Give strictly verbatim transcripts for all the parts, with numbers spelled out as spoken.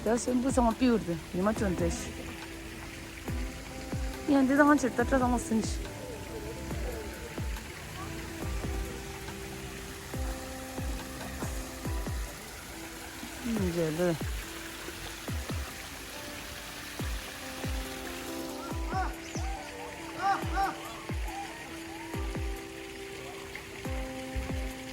ད་སོན་པོ་ཚང་མ་པིའུར་དུ་ཉི་མ་ཅུང་འདྲེས་ཤིག་ཡང་འདི་དང་ཕྱིར་ད་ཁྲ་ཚང་མ་སིན་ཤིག་ཨིན་ཇེ་ལོ།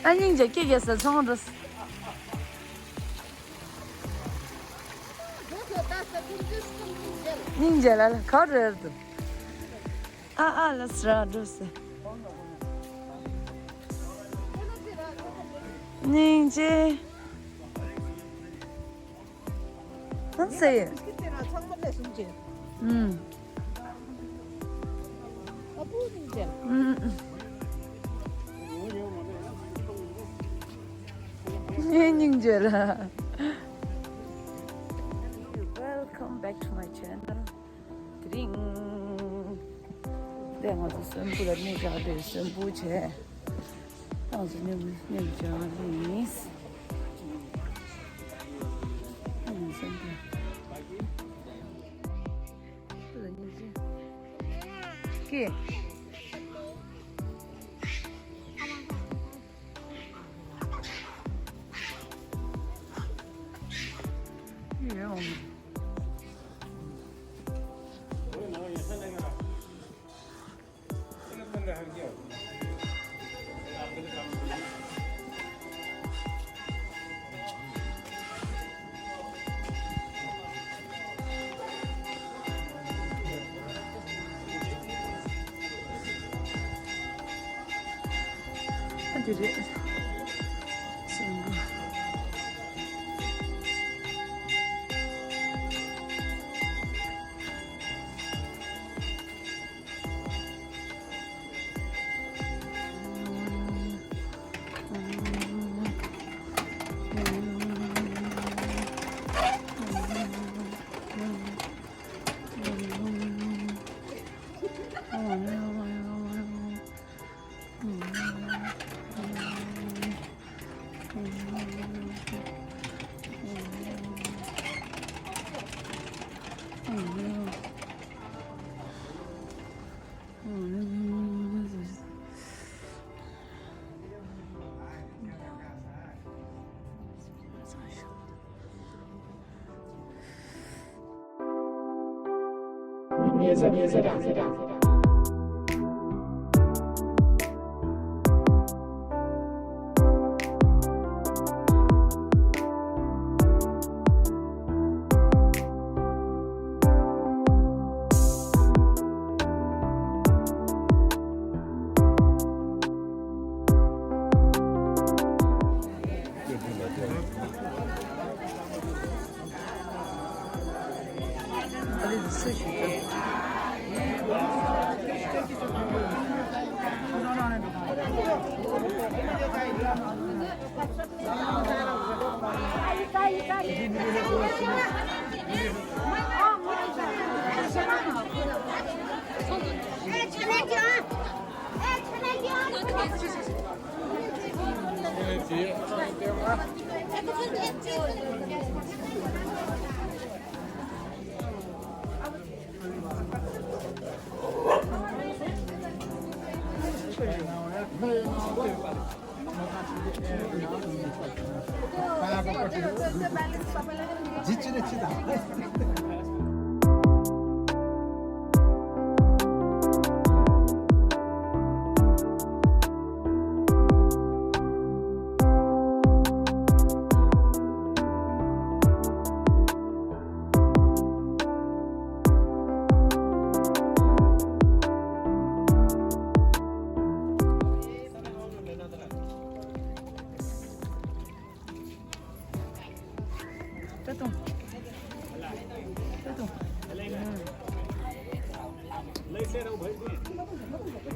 ཨ་སྙིང་རྗེ་སྐྱེ་རྒྱལ་ས་ཚོང་འགྲོ། སྙིང་རྗེ་ལ་ལ་ག་རེ་རེད་འདུག་ཨ་ཨ་ལ་སྲ་འགྲོ་སེ། སྙིང་རྗེ། ཨ་སེ། ཨུམ། ངའི་སྙིང་རྗེ་ལ། Welcome back to my channel. དེ་རིང་། དེ་ང་ཚོ་སོན་པོ་ལ་གནས་བཞག་དེ་སོན་པོ་བྱས། ང་ཚོ་གནས་གནས་བཞག་དེ་ཡིན། ཨང་སོན་པོ། ཁྱོད་ལ་སྙིང་རྗེ། ཀྱེ། ཨ་དེ་རེད། སེམས་པ། ད་དུང་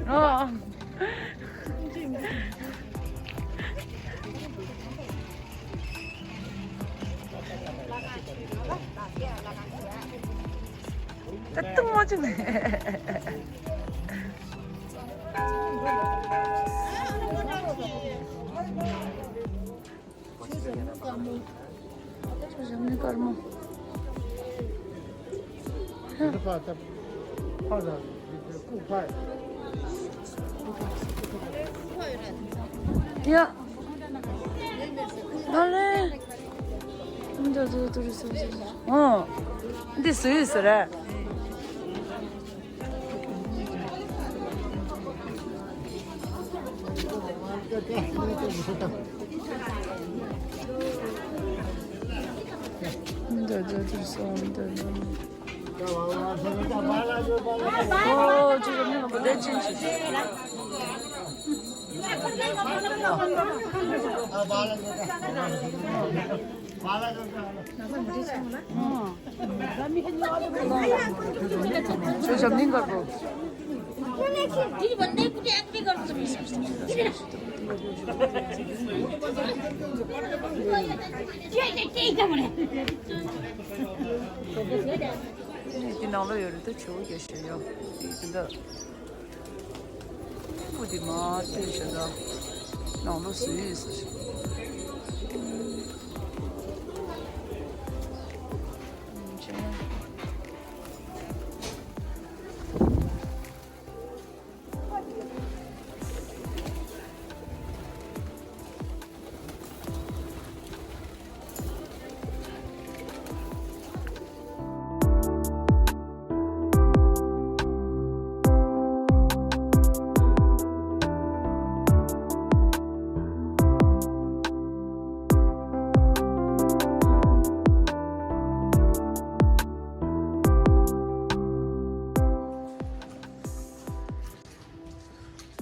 ཨོ། ད་ཏུང་མ་བྱུང་། ཞབས་ནི་དཀར་མོ། ཡ། ཨ་ལེ། འདི་སུའི་ཟེར། ཁྱོད་ཞབས་འདྲེན་དཀར་པོ། འདི་ནང་ལོགས་ཡོད་རེད་ད། ཇོ་བོ་རྒྱ་ཤོད་ཡོད་འདི་འདི་འདྲ། སྤུ་དེ་མ་ལྟོས་བྱས་ད། ནང་ལོགས་སུ་ཡོད་ཟེར།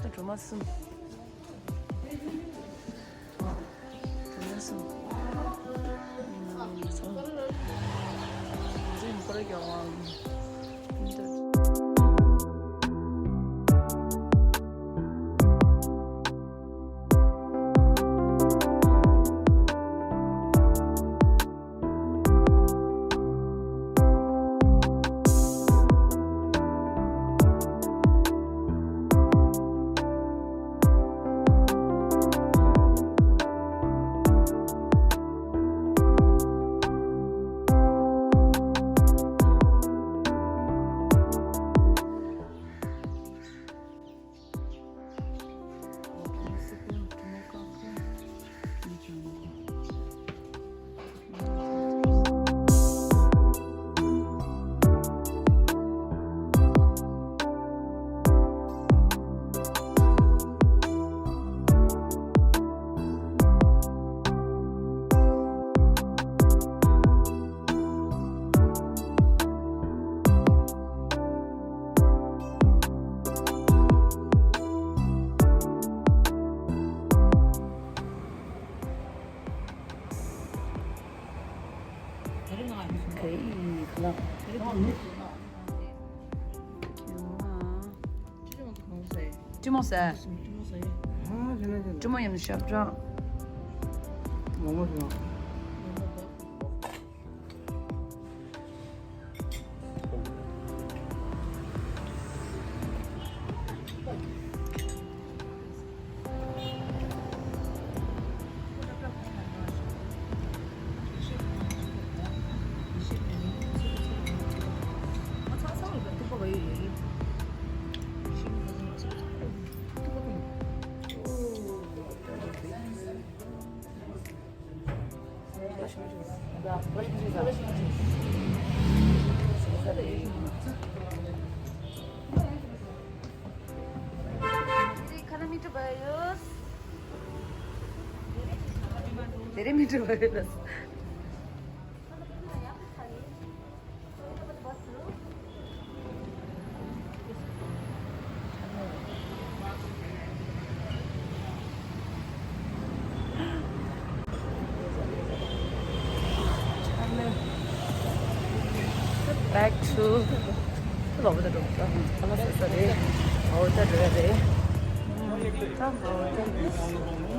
ད་གྲོ་མ་གསུམ། གྲོ་མ་གསུམ། ཨ། ཚོང་། ཚོང་ཁོ་ར་རྒྱག་པ། ཀྲི་མོ་ཟེར། ཀྲི་མོ་ཡིན་ཞབས་བྲང་། Back to ལོ་བོ་ད་འགྲོ་ད་ལ་ས་ས་རེད། ལོ་བོ་ད་འགྲོ་ཡ་རེད། ད་ལོ་བོ་ད།